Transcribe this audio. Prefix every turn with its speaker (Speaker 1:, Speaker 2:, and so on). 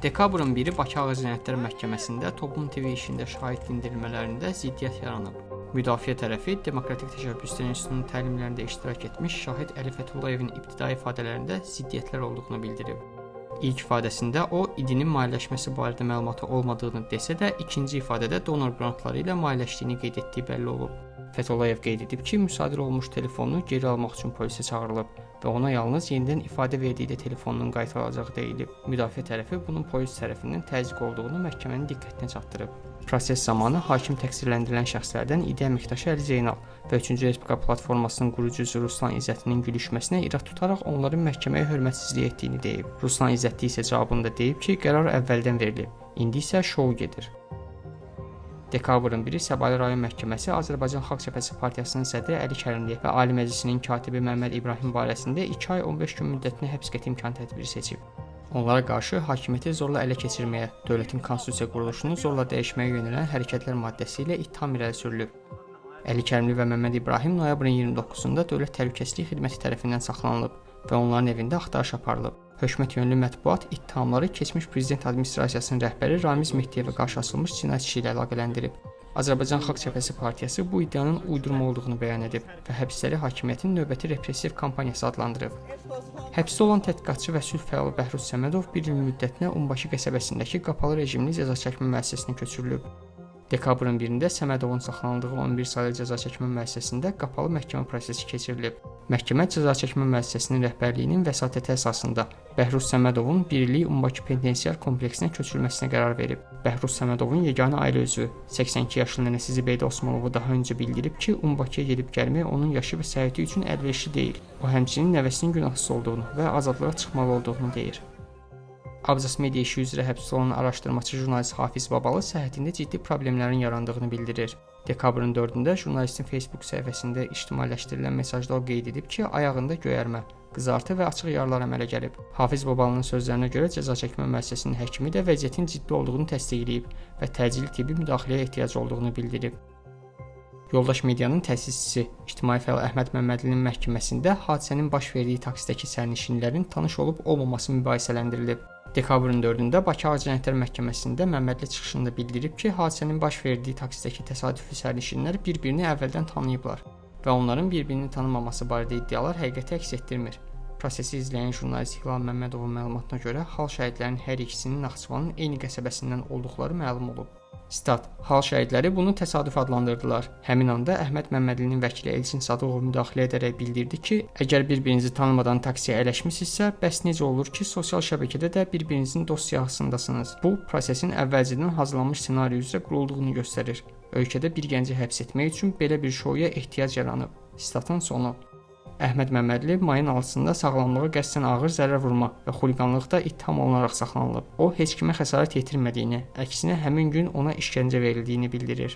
Speaker 1: Dekabrın 1-i Bakı Ağır Cinayətlər Məhkəməsində Toplum TV işində şahid dindirilmələrində ziddiyyət yaranıb. Müdafiə tərəfi Demokratik Təşəbbüslər İnstitutunun təlimlərində iştirak etmiş şahid Əli Fətullayevin ibtidai ifadələrində ziddiyyətlər olduğunu bildirib. İlk ifadəsində o, İDİ-nin maliyyələşməsi barədə məlumatı olmadığını desə də, ikinci ifadədə donor qrantları ilə maliyyələşdiyini qeyd etdiyi bəlli olub. Fətullayev qeyd edib ki, müsadirə olunmuş telefonunu geri almaq üçün polisə çağırılıb və ona yalnız yenidən ifadə verdikdə telefonunun qaytarılacağı deyilib. Müdafiə tərəfi bunun polis tərəfindən təzyiq olduğunu məhkəmənin diqqətinə çatdırıb. Proses zamanı hakim təqsirləndirilən şəxslərdən İDİ əməkdaşı Əli Zeynal və 3-cü Respublika platformasının qurucusu Ruslan İzzətinin gülüşməsinə irad tutaraq onların məhkəməyə hörmətsizlik etdiyini deyib. Ruslan İzzətli isə cavabında deyib ki, qərar əvvəldən verilib. İndi isə şou gedir. Dekabrın 1-i Səbail rayon məhkəməsi Azərbaycan Xalq Cəbhəsi Partiyasının sədri Əli Kərimli və Ali Məclisinin katibi Məmməd İbrahim barəsində 2 ay 15 gün müddətinə həbs qəti imkan tədbiri seçib. Onlara qarşı hakimiyyəti zorla ələ keçirməyə, dövlətin konstitusiya quruluşunu zorla dəyişməyə yönələn hərəkətlər maddəsi ilə ittiham irəli sürülüb. Əli Kərimli və Məmməd İbrahim noyabrın 29-da Dövlət Təhlükəsizlik Xidməti tərəfindən saxlanılıb və onların evində axtarış aparılıb. Hökumət yönlü mətbuat ittihamları keçmiş prezident administrasiyasının rəhbəri Ramiz Mehdiyevə qarşı açılmış cinayət işi ilə əlaqələndirib. Azərbaycan Xalq Cəbhəsi Partiyası bu iddianın uydurma olduğunu bəyan edib və həbsləri hakimiyyətin növbəti repressiv kampaniyası adlandırıb. Həbsdə olan tədqiqatçı və sülh fəalı Bəhruz Səmədov bir il müddətinə Unbaşı qəsəbəsindəki qapalı rejimli cəzaçəkmə müəssisəsinə köçürülüb. Dekabrın 1-də Səmədovun saxlanıldığı 11 saylı cəzaçəkmə müəssisəsində qapalı məhkəmə prosesi keçirilib. Məhkəmə cəzaçəkmə müəssisəsinin rəhbərliyinin vəsatəti əsasında Bəhruz Səmədovun bir illik Unbakı penitensiar kompleksinə köçürülməsinə qərar verib. Bəhruz Səmədovun yeganə ailə üzvü 82 yaşlı nənəsi Zibeydə Osmanova daha öncə bildirib ki, Unbakıya gedib gəlmək onun yaşı və səhhəti üçün əlverişli deyil. O həmçinin nəvəsinin günahsız olduğunu və azadlığa çıxmalı olduğunu deyir. Abzas Media işi üzrə həbsdə olan araşdırmaçı jurnalist Hafiz Babalı səhhətində ciddi problemlərin yarandığını bildirir. Dekabrın 4-də jurnalistin Facebook səhifəsində ictimailəşdirilən mesajda o qeyd edib ki, ayağında göyərmə, qızartı və açıq yaralar əmələ gəlib. Hafiz Babalının sözlərinə görə cəzaçəkmə müəssisəsinin həkimi də vəziyyətin ciddi olduğunu təsdiqləyib və təcili tibbi müdaxiləyə ehtiyac olduğunu bildirib. Yoldaş Medianın təsisçisi ictimai fəal Əhməd Məmmədlinin məhkəməsində hadisənin baş verdiyi taksidəki sərnişinlərin tanış olub olmaması mübahisələndirilib. Dekabrın 4-də Bakı Ağır Cinayətlər Məhkəməsində Məmmədli çıxışında bildirib ki, hadisənin baş verdiyi taksidəki təsadüfi sərnişinlər bir-birini əvvəldən tanıyıblar və onların bir-birini tanımaması barədə iddialar həqiqəti əks etdirmir. Prosesi izləyən jurnalist Hilal Məmmədovun məlumatına görə hal şahidlərinin hər ikisinin Naxçıvanın eyni qəsəbəsindən olduqları məlum olub. Stat: Hal şahidləri bunu təsadüf adlandırdılar. Həmin anda Əhməd Məmmədlinin vəkili Elçin Sadıqov müdaxilə edərək bildirdi ki, əgər bir-birinizi tanımadan taksiyə əyləşmisinizsə, bəs necə olur ki, sosial şəbəkədə də bir-birinizin dost siyahısındasınız? Bu, prosesin əvvəlcədən hazırlanmış ssenari üzrə qurulduğunu göstərir. Ölkədə bir gənci həbs etmək üçün belə bir şouya ehtiyac yaranıb. Statın sonu. Əhməd Məmmədli mayın 6-sında sağlamlığa qəsdən ağır zərər vurma və xuliqanlıqda ittiham olunaraq saxlanılıb. O, heç kimə xəsarət yetirmədiyini, əksinə həmin gün ona işgəncə verildiyini bildirir.